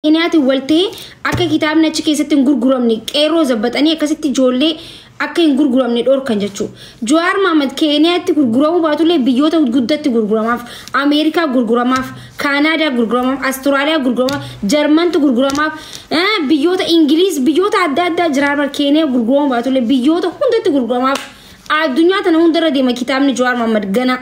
Keeniyaatiin wal ta'ee akka kitaabni achi keessatti hin gurguramne qeerroo zabbaxanii akkasitti ijoollee akka hin gurguramne dhorkan jechuudha. Jawaar Mohaammed Keeniyaatti gurguramuu baatullee biyyoota guddatti gurguramaaf, Ameerikaa gurguramaaf, Kaanaadaa gurguramaaf, Astiraaliyaa gurguramaaf, Jarmantu gurguramaaf, biyyoota Ingiliiz, biyyoota adda addaa jiran Keeniyaa gurguramuu baatullee biyyoota hundatti gurguramaaf. Addunyaa tana hundarra deema kitaabni Jawaar Mohaammed ganaa.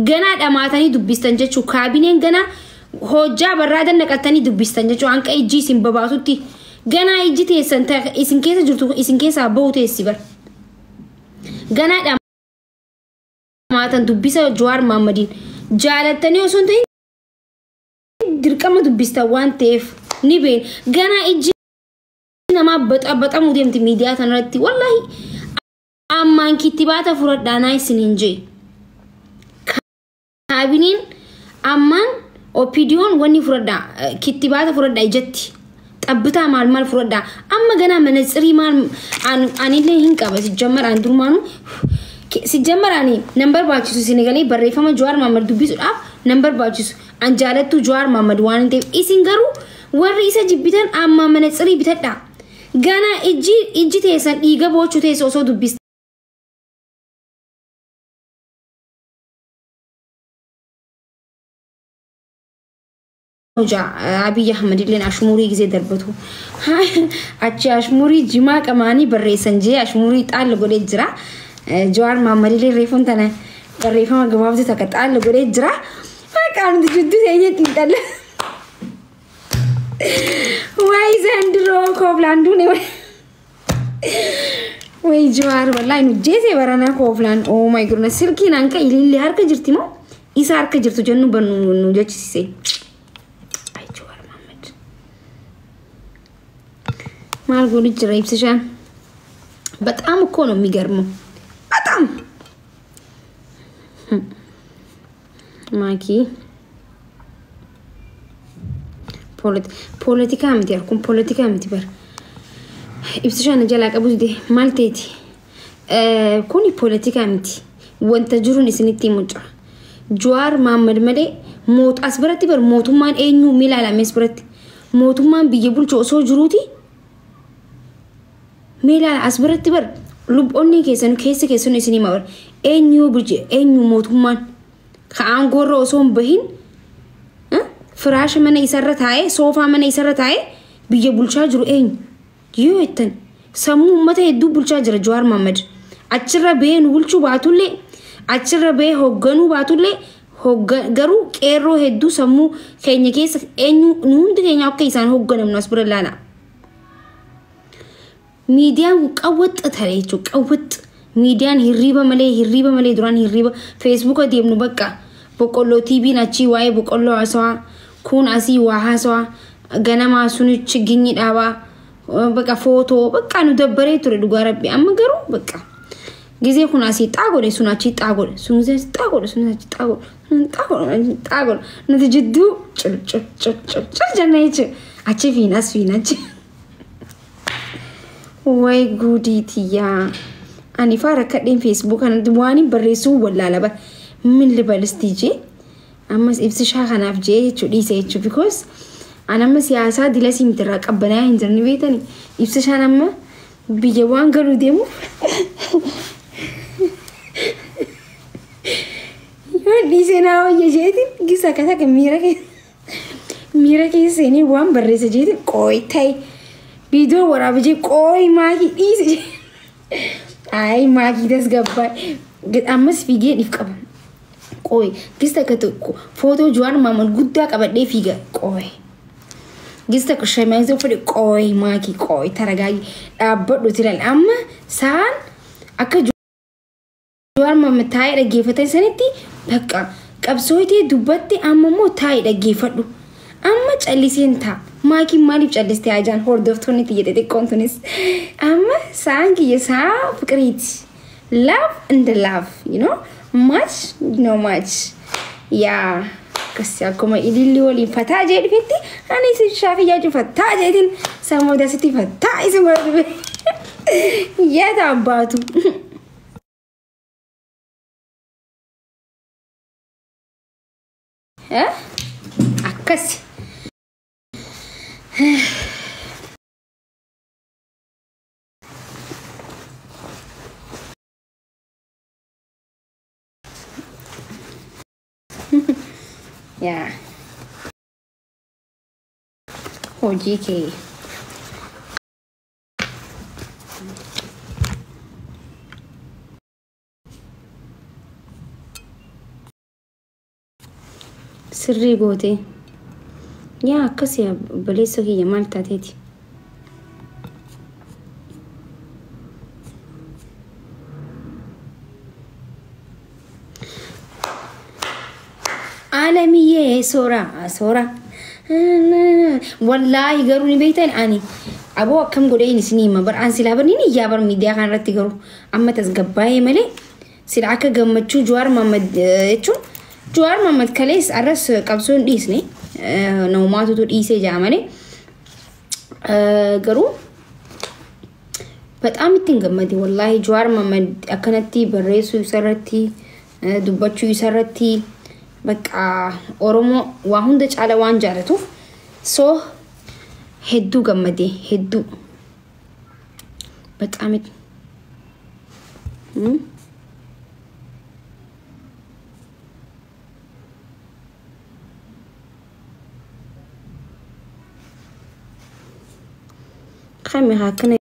Ganaa dhamaatanii dubbistan jechuudha. Kaabineen ganaa hojjaa barraada naqatanii dubbistan jechuudha. Hanqa ijji isin babaatutti ganaa ijji teessan isin keessa jirtu isin keessaa bahu teessi bar. Ganaa dhamaatan dubbisa Jawaar Mohammediin jaalattanii osoo hin ta'in dirqama dubbistan waan ta'eef ni beena. Ganaa ijji namaa baxabaxamuu deemti miidiyaa kanarratti, wallaahi ammaan kittibaata fudhadhaanaa isin hin jee. Kaabineen ammaan OPDOn wanni fudhadhaa, kittibaata fudhadhaa, ijatti xabbitaa maal maal fudhadhaa. Amma ganaa manatsirii maal anillee hin qaba. Sijjammar an durmaanu sijjammar ani nan barbaachisu isin galee barreeffama Jawaar Mohaammed dubbisuudhaaf nan barbaachisu. An jaalattuu Jawaar Mohaammed waan hin ta'eef, isin garuu warri isa jibbitan amma manatsirii bitadhaa. Ganaa ijji teessan dhiiga boochuu teessa osoo dubbistan. Hojaa Abiy Ahmed illeen ashmurii gisee darbatu. Achi ashmurii jimaa qamaanii barreessan jee ashmurii xaalla godhee jira. Jawaar Mohaammed illee reefuun tana barreeffama gabaabduu takka xaalla godhee jira. Maqaan nuti jidduu teenya xiinxalla. Wayi ዘንድሮ kooflaan duune. Wayi Jawaar, wallaahi nu jeesee baranaa kooflaan. Oh my goodness, silkiin hanqa ilillee harka jirti moo isa harka jirtu jennu nu nu jechisiise. Ay Jawaar Mohaammed. Maal godhu jira ibsishaan? በጣም እኮ ነው የሚገርመው። በጣም ማኪ ፖለቲካ miti kun ፖለቲካ miti bar ibsishaan jalaa qabu dide maal ta'eeti kuni ፖለቲካ miti, wanta jiruun isinitti himu jira. Jawaar Mohaammed malee moot as biratti bar mootummaan eenyu miila as biratti mootummaan biyya bulchu osoo jiruuti miila as biratti bar lubboonni keessan keessa keessan isin hima bar eenyu bulche, eenyu mootummaan ka aangoorra osoo hin bahin firaasha mana isarra taa'ee, soofaa mana isarra taa'ee biyya bulchaa jiru eenyu yoo jettan, sammuu uummata hedduu bulchaa jira Jawaar Mohaammed. Achirra bahee nu bulchuu baatullee, achirra bahee hoogganuu baatullee, garuu qeerroo hedduu sammuu keenya keessa eenyu nu hundi keenya akka isaan hoogganamnu as bira ilaala. Miidiyaan kun qawwaxxa ta'e jechuudha, qawwaxxa. Miidiyaan hirriiba malee, hirriiba malee, duraan hirriiba feesbuuka deemnu bakka boqqolloo tiiviin achii waa'ee boqqolloo haasawaa, kun asii waa haasawaa, ganamaa suni chiginyi dhaabaa, bakka footoo bakka nu dabbaree ture dhugaa rabbi. Amma garuu bakka gisee kun asii xaa godhe, sun achii xaa godhe, sun xaa godhe, sun achii xaa godhe, sun xaa godhe, xaa godhe, nuti jidduu cul cul cul cul cul jenna jechuudha, achi fiin as fiin achi. Way guudii tiyyaa, ani faa rakkadheen feesbuuk kanatti waan hin barreessuu wallaala bara min libalistii jee ammas ibsishaa kanaaf jee jechuu dhiise jechuu, because an amma siyaasaa dilasii miti irraa qabbanaa hin jirni beetani. Ibsishaan amma biyya waan galuu deemuuf yoo dhiisee naa wayya jeetiin gisa akka takka miira keessa seenee waan barreessa jeetiin qooyi ta'e viidiyoo waraaba jee qooyi maakii dhiise jee. Ay maakii tasgabbaa ammas fiigee dhiif qaba. Qooyi gisa takka tokko footoo Jawaar Mohaammed guddaa qabadhee fiiga qooyi. Gisa takka shamaayizii uffadhe qooyi maakii qooyi taragaagi dhaabbadhu tilan amma saan akka Jawaar Mohaammed taa'ee dhaggeeffatan sanitti bakka qabsooyitee dubbatti amma immoo taa'ee dhaggeeffadhu. Amma calliseen ta'a. Maakiin maaliif callistee ajaan hordoftoonni xiyya xixiqqoon tunis. Amma sa'aan kiyya sa'a fiqiriiti. Love and love, you know, much, no much. Yaa, akkasi akkuma ililli waliin fataa jee dhufetti ani isin shaafiyyaa jiru fataa jeetiin sammuu asitti fataa isin godha dhufe. Yaada abbaatu. Akkasi. Yaa hojii kee. Sirrii goote. Yaa akkas yaa obboleessa kiyya maal taateeti? Alamiyyee soora soora. Wallaahi garuu ni beektan ani aboo akkam godheen isinii hima bar an silaa bar ni iyyaa bar miidiyaa kana irratti garuu amma tasgabbaa'ee malee sila akka gammachuu Jawaar Mohammad jechuun Jawaar Mohammad kalees arras qabsoo hin dhiisne namumaatutu dhiisee jaa malee garuu በጣም ittiin gammade wallaahi. Jawaar Mohammad akkanatti barreessuu isarratti dubbachuu isarratti bakka Oromoo waa hunda caala waan jaalatuuf so hedduu gammade hedduu በጣም kami akkana.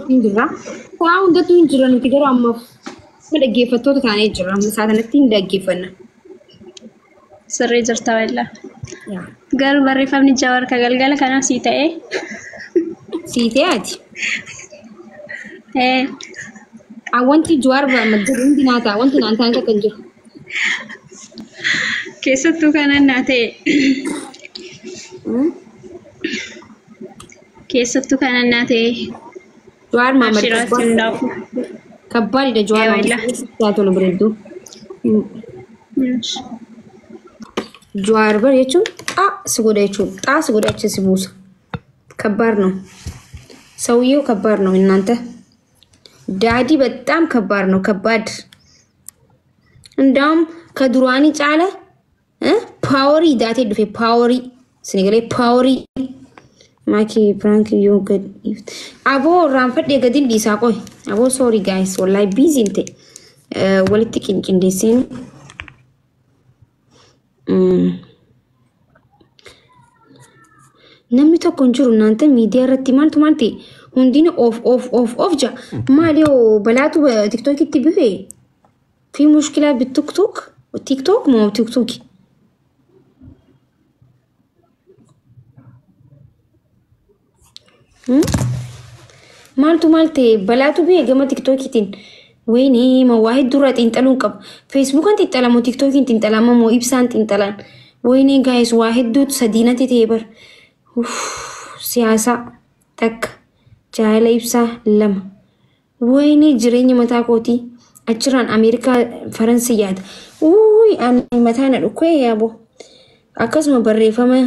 Hin jirra. Waa hundattuu hin jira nuti garuu ammaaf dhaggeeffattoota taanee jirra. Amma isaa kanatti hin dhaggeeffanna. Sirrii jirta wallaa. Garuu barreeffamni Jawaar ka galgala kanaaf sii ta'ee. Sii ta'e ati. Ee. Wanti Jawaar jedhu hundi naa ta'a. Wanti naan ta'an takka hin jiru. Keessattuu kanan naa ta'e. Keessattuu kanan naa ta'e. Jawaar Mahammad Abshiraatti hundaa'u. kabbaadidha Jawaar Ee, Mahammad. wallaa. Tolu bareedduu. Jawaar bar jechuun xaa si godha jechuun xaa si godha achi si buusa. ከባድ ነው ሰውየው፣ ከባድ ነው እናንተ። ዳዲ በጣም ከባድ ነው። ከባድ እንዳውም ka duraanii caala power daatee dhufe power sinigalee power maakii prank yoo gad aboo raanfadhee gadin dhiisaa qoy aboo sorry guys wallahi busy ta'e walitti qinqindeesseen. Namni tokko hin jiru naanta miidiyaa irratti maaltu maal ta'e hundini off off off off ja maali yoo balaatu tiktookitti bife fi mushkilaa bitiktook tiktook moo tiktooki. Maaltu maal ta'e balaatu bee gama tiktookiitiin wayne ma waa hedduurraa xiinxaluun qaba. Feesbuukaan xiinxalamoo tiktookiin xiinxalama moo ibsaan xiinxalan wayne guys waa hedduutu sadiinatti ta'e bar. Siyaasaa takka jaalala ibsaa lama wayne jireenya mataa kootii achirraan Ameerikaa Faransi yaada. Wuuy ani mataa na dhukkee yaabo. Akkasuma barreeffama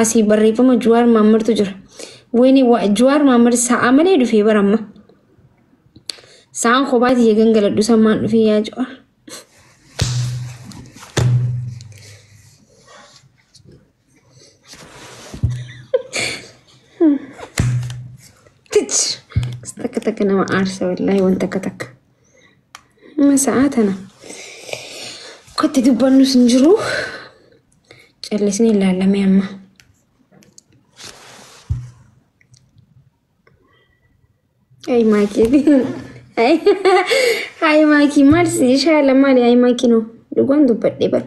asii barreeffama Jawaar Maammartu jira. Wayne Jawaar Maammar sa'a malee dhufee bara amma. Sa'aan kophaati gangaladhu sammaan dhufee yaa Jawaar. Tich. Takka takka nama aarsa wallaahi waan takka takka. Amma sa'aa tana. Kotti dubbannus hin jiru. Callisnee ilaalame amma. Ay maakii. Ay maakii maal si shaala maali ay maakii no dhugaan dubbadhe bar.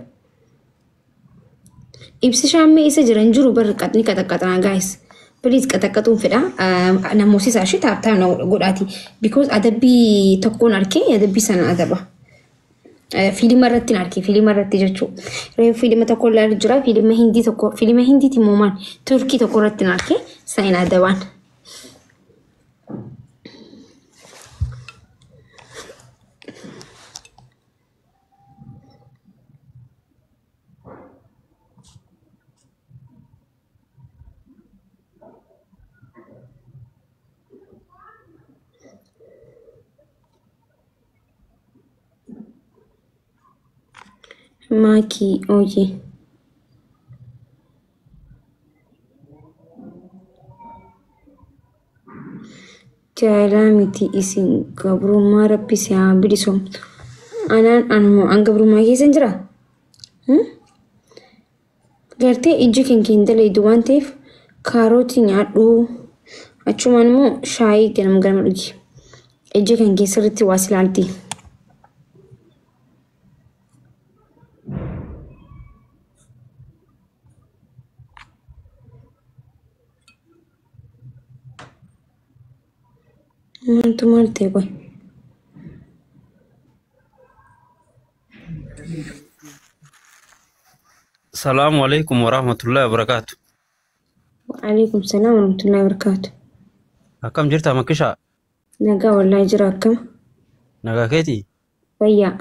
Ibsi shaammee isa jiran jiru bar ni qaxaqqaxanaa guys. Please qaxaqqaxuun fedha. Namoota ishee tap tap godhaati. Because adabbii tokkoon arkee adabbii sana adaba. Fiilima irratti hin arke fiilima irratti jechuudha. Reefu fiilima tokko ilaalu jira fiilima hindii tokko fiilima hindiiti immoo maal turkii tokko irratti hin arke sana adabaan. Maakii oye. Jaalaa miti isin gabrummaa rabbi si haa bilisoomtu. Anaan anuma an gabrummaa keessa jira. Gartee ijji kan kee hin dalaydu waan ta'eef kaarotii nyaadhu. Achumaan immoo shaayii ganama ganama dhugi. Ijji kan kee sirriitti waa si ilaalti. Maaltu maal ta'e qoy? Salaamu alaikum warahmatullahi wabarakatuh. Waalaikum salaam warahmatullahi wabarakatuh. Akkam jirta Makkishaa? Nagaa wallaahi jira akkam? Nagaa keetii? Fayyaa.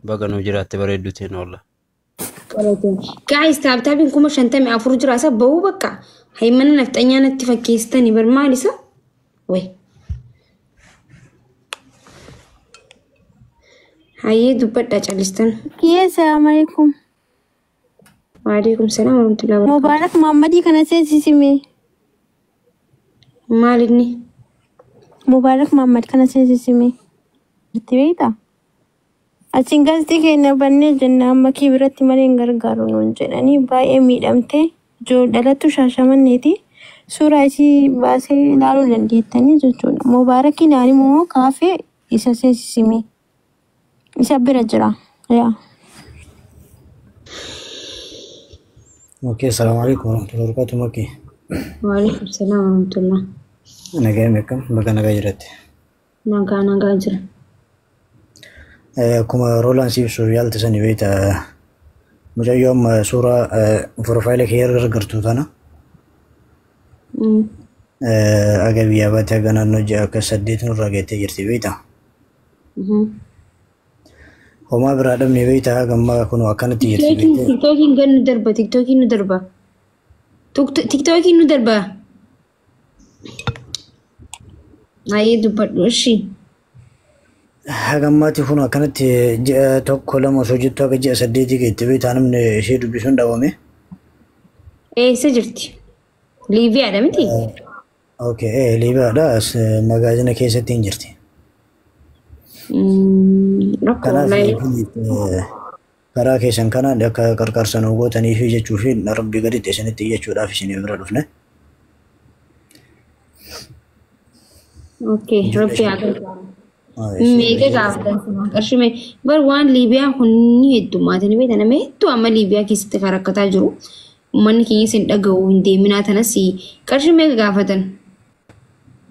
Baga nuu jiraatte bareedduu ta'e walla. Guys, taaptaapiin 54,000 jira isa bahuu bakka. Haymana nafxanyaa natti fakkeessitanii bar maal isa? Way. Hayyee dubbadhaa callistan. Kiyyee salaamu alaikum. Waalaikum salaam warahmatullahi wabarakatuh. Mubaarak Muhammadii kana seensisime. Maal inni? Mubaarak Muhammad kana seensisime. Itti beektaa? Achiin gaazexii keenya bannee jenna amma kii biratti malee hin gargaaru nuun jedhanii baay'ee miidhamtee dhalattu Shaashamanneeti. Suuraa isii baasee ilaaluu dandeettanii jechuudha. Mubaarakiin ani immoo kaafee isa seensisime. Isa bira jira. Yaa. Okay, assalamu alaikum warahmatullahi wabarakatuh. Maki. Waalaikum salaam warahmatullah. Nagaa meeqam baga nagaa jiratte. Nagaa nagaa jira. Akkuma Roolaan siif ibsuuf yaalte sani beekta mucayyoo amma suuraa profaayila kee irra argartu tana aga biyyaa baate aga naannoo ji'a akka 8 nurraa geettee jirti beekta. Homaa biraa dhabne beekta haga ammaa kun akkanatti jirti beekte. Tiktookiin gad nu darba tiktookiin nu darba. Tiktookiin nu darba. Hayyee dubbadhu ishii. Haga ammaatti kun akkanatti ji'a 1 2 osoo jettu haga ji'a 8 geette beekta namni ishee dubbisuun dhabame. Eessa jirti? Liibiyaadha miti? Okay, Liibiyaadha as magaazina keessatti hin jirti. Rakkoo Kanaaf wallaahi. karaa keessan kanaan akka qarqaarsa nu gootanii fi jechuu fi rabbii gaditti isinitti iyyachuudhaaf isin bira dhufne. Okay, rabbi haa gargaaru. Meeqa gaafatan qarshii mee bar waan Liibiyaa kun ni heddummaatanii beektan nama hedduu amma Liibiyaa keessatti kan rakkataa jiru. Uummanni keenya isin dhaga'u hin deeminaa tanas qarshii meeqa gaafatan?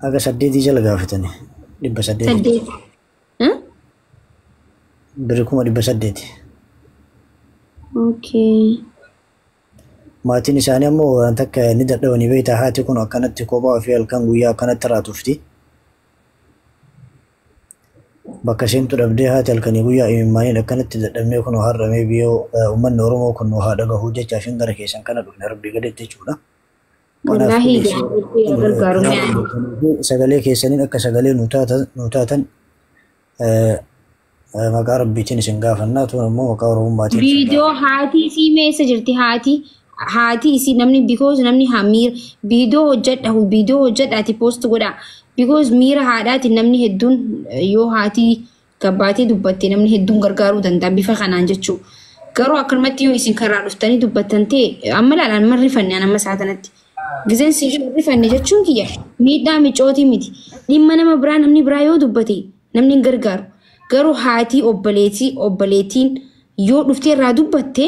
Haga 8 jala gaafatani. 800. 8. Birri 800,000. Okay. Maatiin isaanii ammoo waan takka ni dadhabanii beektaa haati kun akkanatti kophaa ofii halkan guyyaa akkanatti raatufti. Bakka seentu dhabdee haati halkanii guyyaa imimmaaniin akkanatti dadhabnee kun har'amee biyyoo uummanni Oromoo kun haa dhagahuu jechaaf hin gara keessan kana dhufne rabbii gaditti jechuudha. Kanaaf Wallaahi rabbi haa gargaaru. Sagalee keessaniin akka sagalee nu taatan maqaa rabbiitiin isin gaafannaa tun immoo maqaa Oromummaatiin isin Viidiyoo haati isii meessa jirti haati haati isii namni because namni haa miira viidiyoo hojjedha viidiyoo hojjedhaati post godha because miira haadhaati namni hedduun yoo haati gabbaatee dubbatte namni hedduun gargaaruu danda'a bifa kanaan jechuu garuu akkanumatti yoo isin karaa dhuftanii dubbattan ta'e amma ilaalaan amma rifanne amma isaa kanatti gizeen si rifanne jechuun kiyya miidhaa micootii miti dhimma nama biraa namni biraa yoo dubbate namni hin gargaaru garuu haati obboleettiin yoo dhuftee irraa dubbatte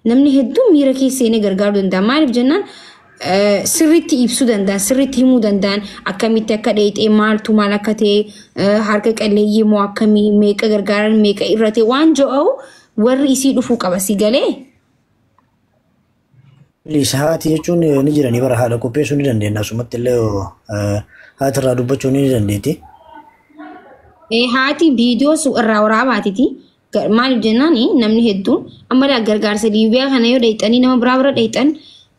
namni hedduun miira keessa seenee gargaaruu danda'a. Maaliif jennaan sirriitti ibsuu danda'an sirriitti himuu danda'an akkamitti akka dheexee maaltu maal akka ta'e harka qalleeyyii moo akkamii meeqa gargaaran meeqa irra ta'e waan jo'a'u warri isii dhufuu qaba si galee. Please haati jechuun ni jiranii bara haadha qopheessuu ni dandeenya asumatti illee haati irraa dubbachuu ni dandeetti. Haati viidiyoo irraa waraabaatiti. Maaliif jennaan namni hedduun amma gargaarsa Liibiyaa kana yoo dheexanii nama biraa bira dheexan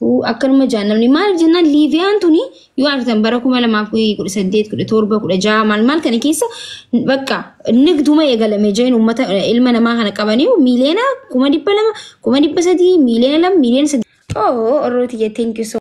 Akkanuma jaan namni maaliif jennaan Liibiyaan tuni yoo argitan bara 2018, 17, 16 maal maal kana keessa bakka nigduma eegalame jeen uummata ilma namaa kana qabanii miiliyoona 200,000, 300,000, miiliyoona 2, miiliyoona 3. Oh, Orrooti, thank you so